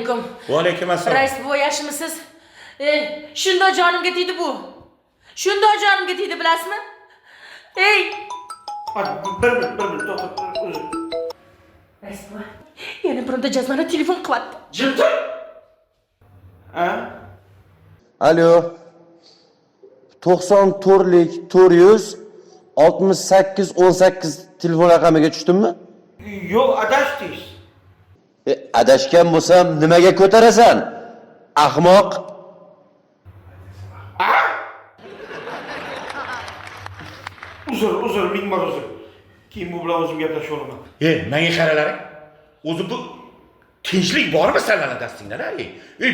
Alaykum. Va alaykum assalom. Rais buva, yaxshimisiz? Shundoq jonimga tegdi bu. Shundoq jonimga tegdi, bilasizmi? Ey, Bir minut, bir minut, to'xta, uzr. Rais buva, yana bironta jazmani telefon qilyapti. Jim tur. Ha? Alo. 94lik 468 18 telefon raqamiga tushdimmi? Yo'q, adashdingiz. Adashgan bo'lsam nimaga ko'tarasan? Ahmoq. Uzr, uzr, ming bor uzr. Keyin bu bilan o'zim gaplashib olaman. E, menga qaralaring. O'zi bu tinchlik bormi sanlarni dastingdan, a? Ey,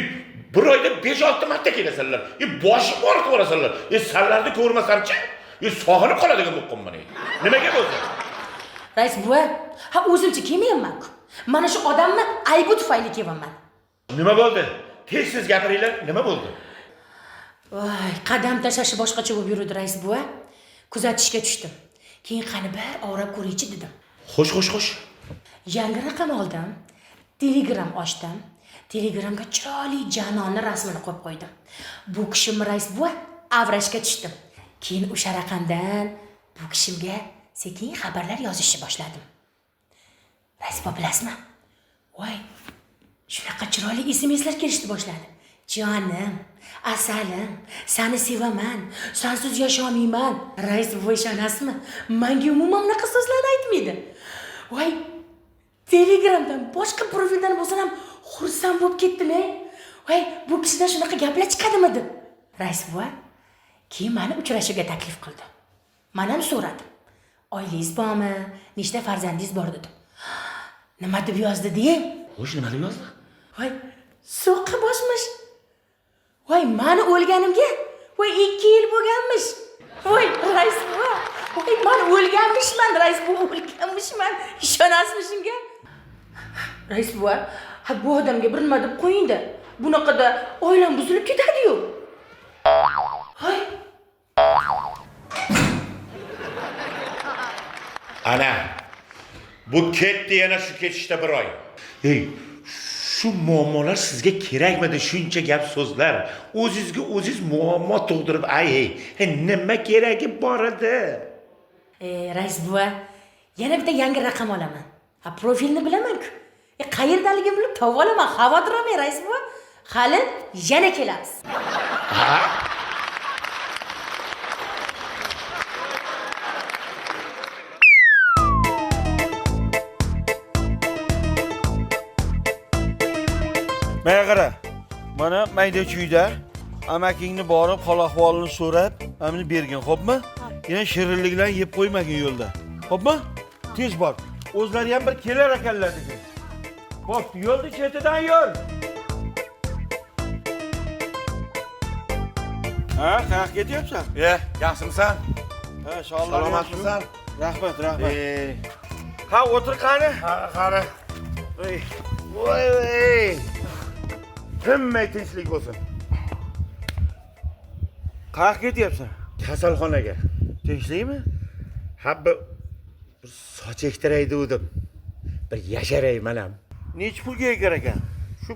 bir oyda 5-6 marta kelasanlar. E, boshim og'ritib yuborasanlar. E, sanlarni ko'rmasamchi, sog'inib qoladigan bo'lib qolman. Nimaga bo'lsa? Rais buva, ha o'zimcha kelmayapman-ku. Mana shu odamni aybi tufayli kelyapman. Nima bo'ldi? Tez-tez gapiringlar, nima bo'ldi? Voy, qadam tashlashi boshqacha bo'lib yurdi rais buva. Kuzatishga tushdim. Keyin qani bir ovrab ko'raychi dedim. Xo'sh, xo'sh, xo'sh. Yangi raqam oldim. Telegram ochdim. Telegramga chiroyli janonni rasmini qo'yib qo'ydim. Bu kishim rais buva avrashga tushdim. Keyin o'sha raqamdan bu kishimga sekin xabarlar yozishni boshladim. Rais buva, bilasizmi? Voy, shunaqa chiroyli SMSlar kelishni boshladi. Jonim, asalim, seni sevaman, sensiz yasholmayman. Rais buva, ishonasizmi? Menga umuman bunaqa so'zlarni aytmaydi. Voy, Telegramdan boshqa profildan bo'lsa ham xursand bo'lib ketdim, ey. Voy, bu kishidan shunaqa gaplar chiqadimi deb. Rais buva keyin meni uchrashuvga taklif qildi. Men ham so'radim. Oilangiz bormi? Nechta farzandingiz bor dedim. Nima deb yozdi deng? Xo'sh, nima deb yozdi? Voy, so'qqa bosmish. Voy, mani o'lganimga voy 2 yil bo'lganmish. Voy, rais buva. Voy, man o'lganmishman, rais buva, o'lganmishman. Ishonasizmi shunga? Rais buva, ha bu odamga bir nima deb qo'ying-da. Bunaqada oilam buzilib ketadi-yu. Voy, Ana. Bu ketdi yana shu ketishda bir oy. Ey, shu muammolar sizga kerakmidi shuncha gap so'zlar? O'zingizga o'zingiz muammo tug'dirib, ay, ey, nima keragi bor edi? Rais buva, yana bitta yangi raqam olaman. Ha, profilni bilaman-ku. Qayerdaligini bilib topib olaman. Xavotir olmang, rais buva. Hali yana kelamiz. Ha? Menga qara. Mana mayda chuyda amakingni borib hol ahvolini so'rab, mana bergin, xo'pmi? Yana shirinliklarni yeb qo'ymagin yo'lda. Xo'pmi? Tez bor. O'zlari ham bir kelar ekanlar degan. Xo'p, yo'lni chetidan yo'l. Ha, qayerga ketyapsan? Yaxshimisan? Ha, sog'lig'ing Salomatmisan? Rahmat, rahmat. Ha, o'tir qani. Ha, qani. Ey, Voy, voy. Tinmay tinchlik bo'lsin. Qayerga ketyapsan? Kasalxonaga. Tinchlikmi? Ha, bir soch ektiray degandim. Bir yasharay men ham. Nechi pulga ekar ekan? Shu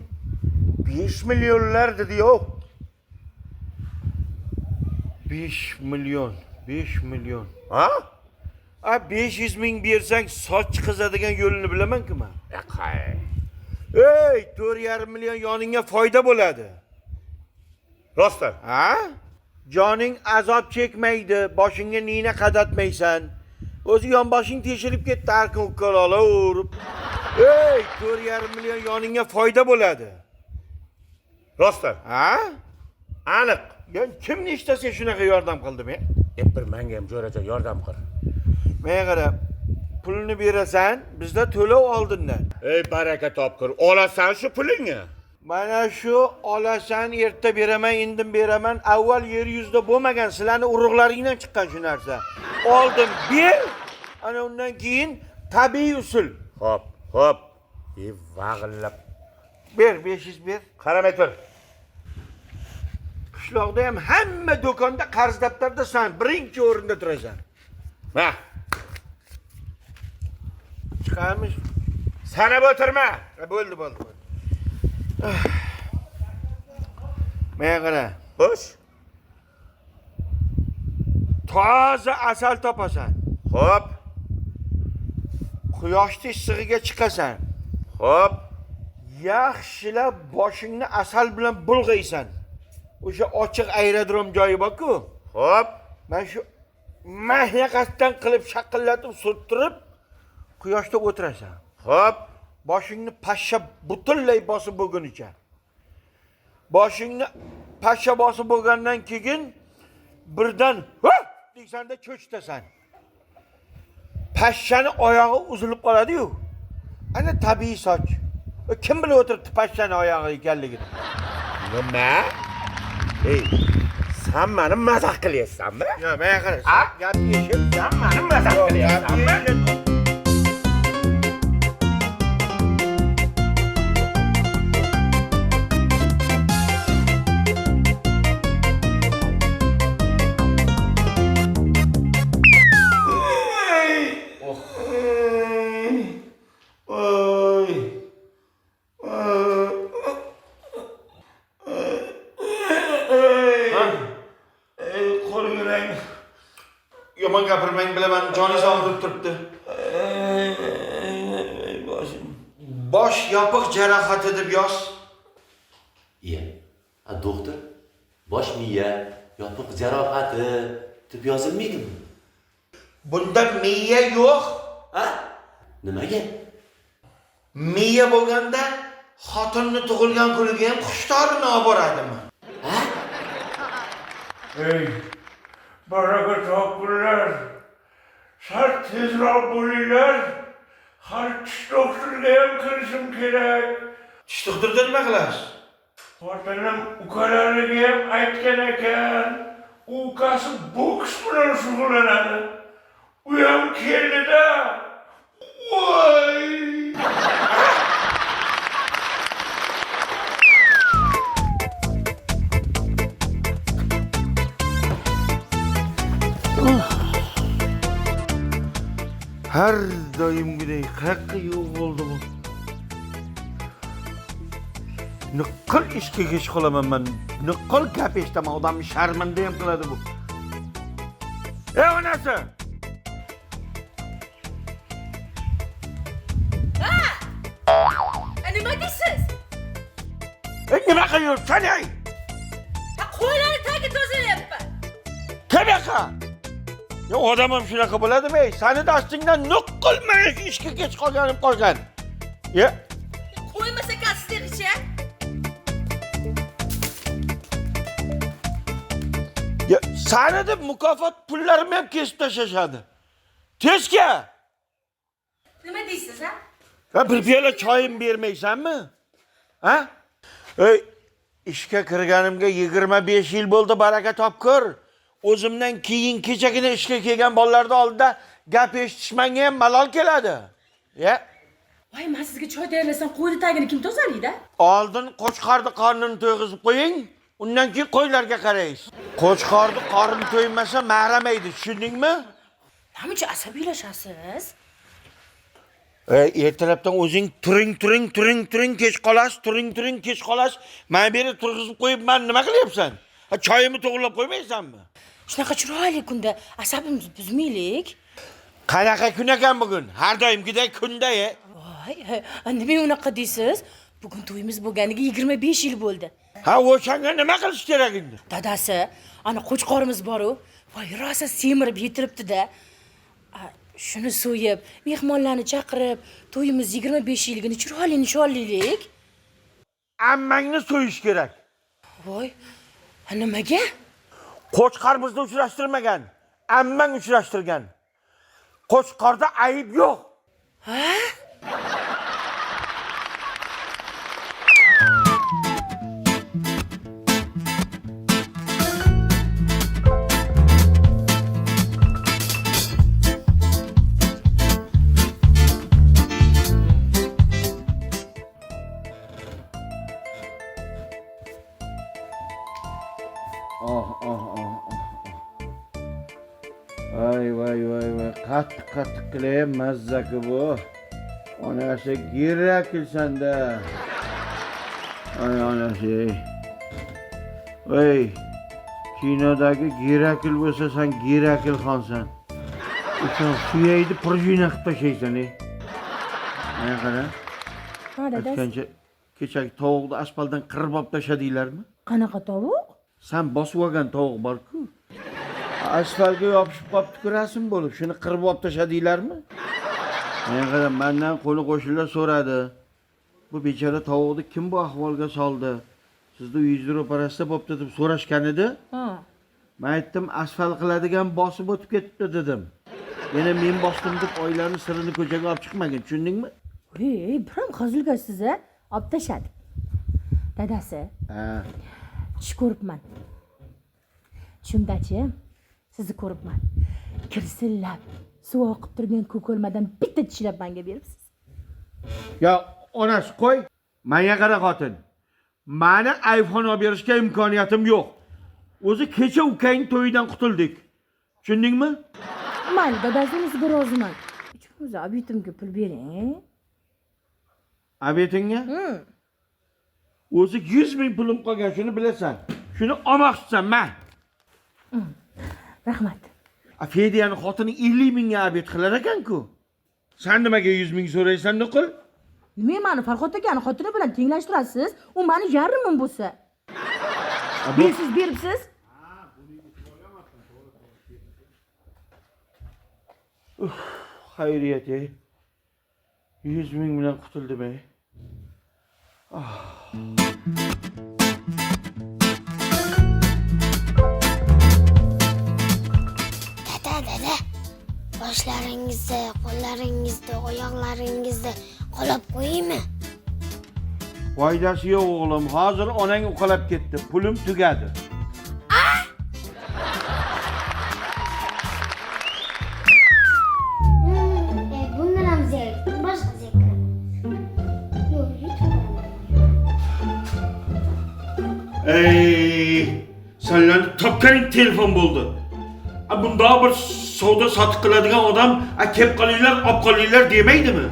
5 millionlar dedi, yo'q. 5 million, 5 million. Ha? A 500 ming bersang soch chiqizadigan yo'lini bilaman-ku men. Qay. Ey, 4,5 million yoningga foyda bo'ladi. Rostdan. Ha? Joning azob chekmaydi, boshingga nina qadatmaysan. O'zi yonboshing teshilib ketdi har kun ukol olaverib. Ey, 4,5 million yoningga foyda bo'ladi. Rostdan. Ha? Aniq. Ya kim nechtasiga shunaqa yordam qildim, e? Bir menga ham jo'rajon yordam qil. Menga qara, pulni berasan, bizda to'lov oldindan. Ey, baraka topkur. Olasan shu pulingni. Mana shu olasan, erta beraman, indim beraman. Avval yer yuzida bo'lmagan, sizlarni urug'laringdan chiqqan shu narsa. Oldim, ber. Ana undan keyin tabiiy usul. Xo'p, xo'p. Vag'illab. Ber, 500 ber. Qaramay tur. Qishloqda ham hamma do'konda qarz daftarda san birinchi o'rinda turasan. Ma, Chiqamiz. sanab o'tirma. Ha, bo'ldi, bo'ldi, bo'ldi. Menga qara. Xo'sh. Toza asal topasan. Xo'p, Quyoshni issig'iga chiqasan. xo'p. Yaxshilab boshingni asal bilan bulg'aysan. O'sha ochiq aerodrom joyi bor-ku. Xo'p. Mana shu mahyaqasidan qilib shaqillatib surttirib quyoshda o'tirasan. Xo'p. Boshingni pashsha butunlay bosib bo'lgunicha. Boshingni pashsha bosib bo'lgandan keyin birdan "Hop!" deysanda cho'chitasan. Pashshani oyog'i uzilib qoladi-yu. Ana tabiiy soch. Kim bilib o'tiribdi pashshani oyog'i ekanligini? Nima? Ey, san mani mazax qilyapsanmi? Yo, menga qara. A? Gapni eshit. San mani mazax qilyapsanmi? Gapni eshit. Oy. Ha? Ey, qo'l yuring. Yomon gapirmang, bilaman, joningiz og'rib turibdi. Ey, boshim. Bosh yopiq jarohati deb yoz. Iya. A doktor, bosh miya yopiq jarohati deb yozilmaydimi? Bunda miya yo'q. Ha? Nimaga? Miya bo'lganda xotinni tug'ilgan kuniga ham xushtorini olib boradimi? Ha? Ey, baraka topinglar. Sal tezroq bo'linglar. Hali tish doktoriga ham kirishim kerak. Tish doktorida nima qilasiz? Xotinim ukalariga ham aytgan ekan. U ukasi boks bilan shug'ullanadi. U ham keldida. Voy! Har doimgidek qayoqqa yo'q bo'ldi bu? Niqil ishga kech qolaman man. Niqil gap eshitaman, odamni sharmanda ham qiladi bu. Ey onasi! Nima deysiz? Ey, nima qilyapsan ey? Ha, qo'ylarni tagi tozalayapman. Kim yoqqa? Ya odam ham shunaqa bo'ladimi ey? Sani dastingdan nuqul mana shu ishga kech qolganim qolgan. Ya, Qo'ymasa kastircha. ya sani deb mukofot pullarimni ham kesib tashlashadi. Tezka! Nima deysiz, ha? Ha, bir piyola choyim bermaysanmi? Ha? Ey, ishga kirganimga 25 yil bo'ldi, baraka topkur. O'zimdan keyin kechagina ishga kelgan bolalarni oldida gap eshitish menga ham malol keladi. Ya, Voy, men sizga choy tayyorlasam, qo'yni tagini kim tozalaydi? oldin qo'chqorni qornini to'yg'izib qo'ying, undan keyin qo'ylarga qaraysiz. Qo'chqorni qorni to'ymasa ma'ramaydi, tushundingmi? Nima uchun asabiylashasiz? Ey, ertalabdan o'zing turing, turing, turing, turing, kech qolasiz, turing, turing, kech qolasiz. Mana beri turg'izib qo'yib, man nima qilyapsan? Ha, choyimni to'g'rilab qo'ymaysanmi? Shunaqa chiroyli kunda asabimizni buzmaylik. Qanaqa kun ekan bugun? Har doimgidek kunda, e. Voy, nima unaqa deysiz? Bugun to'yimiz bo'lganiga 25 yil bo'ldi. Ha, o'shanga nima qilish kerak endi? Dadasi, ana qo'chqorimiz bor-u. Voy, rosa semirib yetilibdi-da. A, shuni so'yib, mehmonlarni chaqirib, to'yimiz 25 yilligini chiroyli nishonlaylik. Ammangni so'yish kerak. Voy, a, nimaga? Qo'chqor bizni uchrashtirmagan, ammang uchrashtirgan. Qo'chqorda ayb yo'q. Ha? Oh, oh, oh, oh. Voy, voy, voy, voy. Qattiq qattiq qilayam mazza-ku bu. Onasi gira kelsanda. Ay onasi ey. Ey, kinodagi Gerakl bo'lsa sen Gerakl xonsan. O'sha suyakni prujina qilib tashlaysan ey. Mana qara. Ha, dadasi. Aytgancha kechagi tovuqni asfaltdan qirib olib tashladinglarmi? Qanaqa tovuq? San bosib olgan tovuq bor-ku. Asfaltga yopishib qolibdi-ku rasm bo'lib. Shuni qirib olib tashladinglarmi? Men qara, mendan qo'ni qo'shnilar so'radi. Bu bechora tovuqni kim bu ahvolga soldi? Sizni uyingizni ro'parasida bo'pti deb so'rashgan edi. Ha. Men aytdim, asfalt qiladigan bosib o'tib ketibdi dedim. Yana men bosdim deb oilani sirini ko'chaga olib chiqmagin, tushundingmi? Ey, biram hazilkashsiz a? Olib tashladi. Dadasi, Ha. tush ko'ribman. Tushimdachi, sizni ko'ribman. Kirsillab, suv oqib turgan ko'k olmadan bitta tishlab menga beribsiz. Ya onasi qo'y, menga qara xotin. Mani iPhone olib berishga imkoniyatim yo'q. O'zi kecha ukang to'yidan qutuldik. Tushundingmi? Mayli, dadasi, unisiga roziman. O'zi обед imga pul bering. Обед ingga? O'zi 100 ming pulim qolgan, shuni bilasan. Shuni olmoqchisan, ma. Rahmat. A Fediyani xotini 50 mingga обед qilar ekan-ku. Sen nimaga 100 ming so'raysan, nuqul? Nima mani Farhod akani xotini bilan tenglashtirasiz? U mani yarimim bo'lsa. Bersiz beribsiz? Xayriyat, ey. 100 ming bilan qutuldim, ey. Dada, dada, boshlaringizni, qo'llaringizni, oyoqlaringizni qolab qo'yaymi? Foydasi yo'q o'g'lim. Hozir onang uqalab ketdi. Pulim tugadi. Bundan ham zerikdim, boshqa zerikaman. Yo'q, yutib qo'yaman. Ey, senlarni topganing telefon bo'ldi. A bundoq bir savdo sotiq qiladigan odam, a kelib qolinglar, olib qolinglar demaydimi?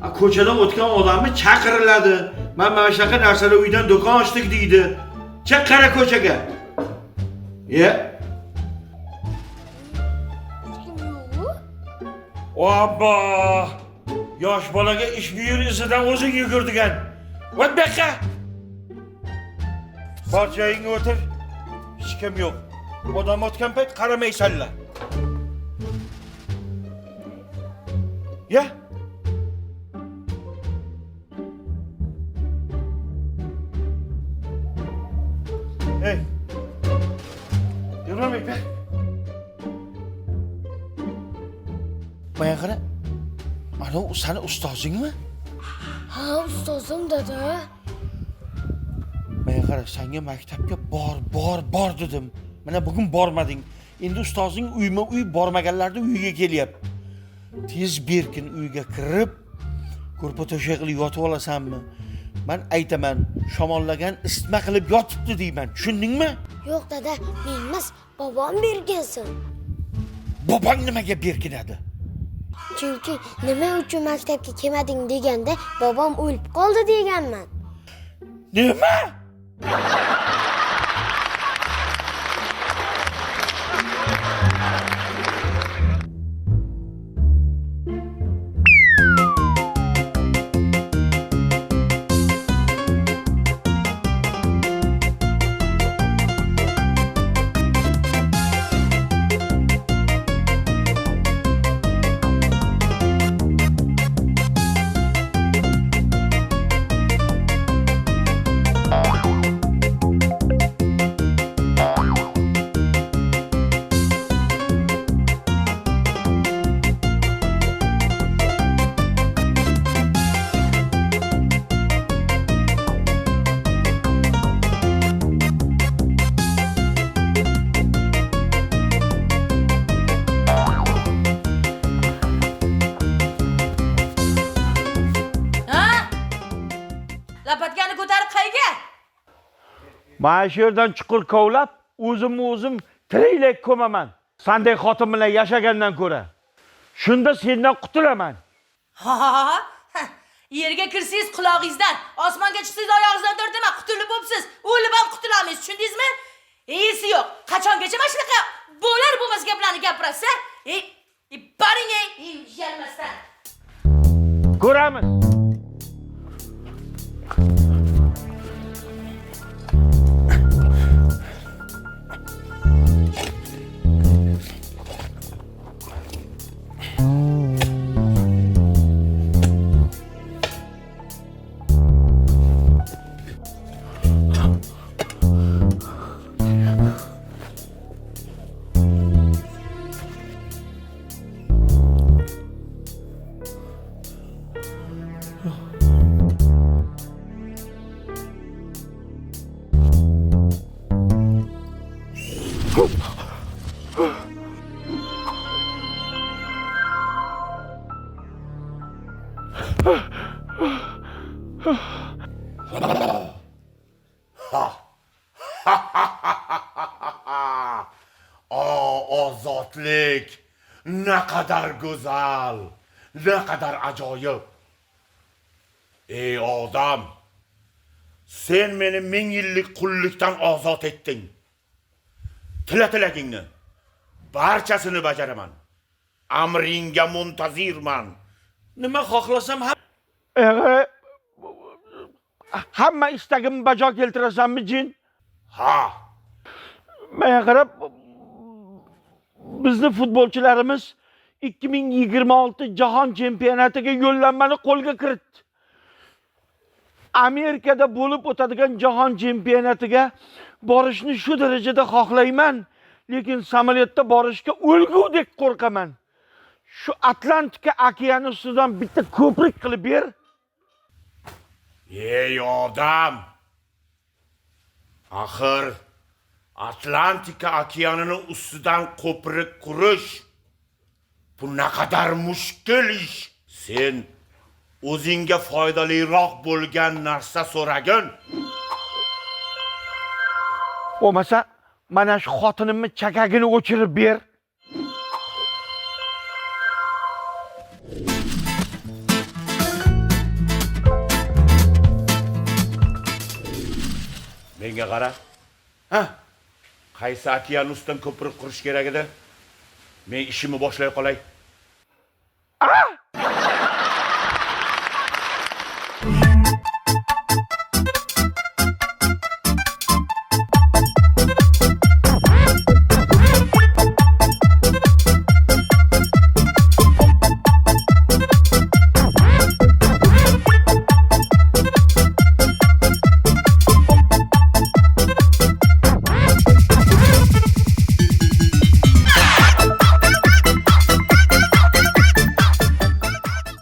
A ko'chadan o'tgan odamni chaqiriladi. Man mana shunaqa narsalar uydan do'kon ochdik deydi. Chiq qara ko'chaga. Ye. Hech kim yo'q-ku. Obbo! Yosh bolaga ish buyur izidan o'zing yugur degan. O't bu yoqqa. Bor joyingga o'tir. Hech kim yo'q. Odam o'tgan payt qaramaysanlar. Ya. Ey. Yurmay be. Manga qara. Ana u sani ustozingmi? Ha, ustozim dada. Menga qara, senga maktabga bor, bor, bor dedim. Mana bugun bormading. Endi ustozing uyma uy bormaganlarni uyiga kelyapti. Tez berkin uyga kirib, ko'rpa to'shak qilib yotib olasanmi? Man aytaman, shamollagan isitma qilib yotibdi deyman. Tushundingmi? Yo'q dada, men emas, bobom bergansin. Bobong nimaga berkinadi? Chunki nima uchun maktabga kelmading deganda bobom o'lib qoldi deganman. Nima? Ha? Lopatkani ko'tarib qayga? Mana shu yerdan chuqur kovlab, o'zimni o'zim tiriklik ko'maman. Sanday xotin bilan yashagandan ko'ra. Shunda sendan qutulaman. Ha, ha, ha. Yerga kirsangiz qulog'ingizdan, osmonga chiqsangiz oyog'ingizdan tortaman. Qutulib bo'psiz. O'lib ham qutulolmaysiz, tushundingizmi? Esi yo'q. Qachongacha mana shunaqa bo'lar bo'lmas gaplarni gapirasiz, a? Ey, boring ey, uyalmasdan. Ko'ramiz. Ozodlik naqadar go'zal, naqadar ajoyib. Ey odam, sen meni 1000 yillik qullikdan ozod etding. Tila tilagingni, barchasini bajaraman. Amringga muntazirman. Nima xohlasam hamma istagimni bajo keltirasanmi, jin? Ha. Menga qarab, bizni futbolchilarimiz 2026 jahon chempionatiga yo'llanmani qo'lga kiritdi. Amerikada bo'lib o'tadigan jahon chempionatiga borishni shu darajada xohlayman, lekin samolyotda borishga o'lgudek qo'rqaman. Shu Atlantika okeani ustidan bitta ko'prik qilib ber. Ey odam! Axir Atlantika okeanini ustidan ko'prik qurish bu naqadar mushkul ish. Sen o'zingga foydaliroq bo'lgan narsa so'ragin. Bo'lmasa, mana shu xotinimni chakagini o'chirib ber. Menga qara. Ha, Qaysi okean ustidan ko'prik qurish kerak edi? Men ishimni boshlay qolay.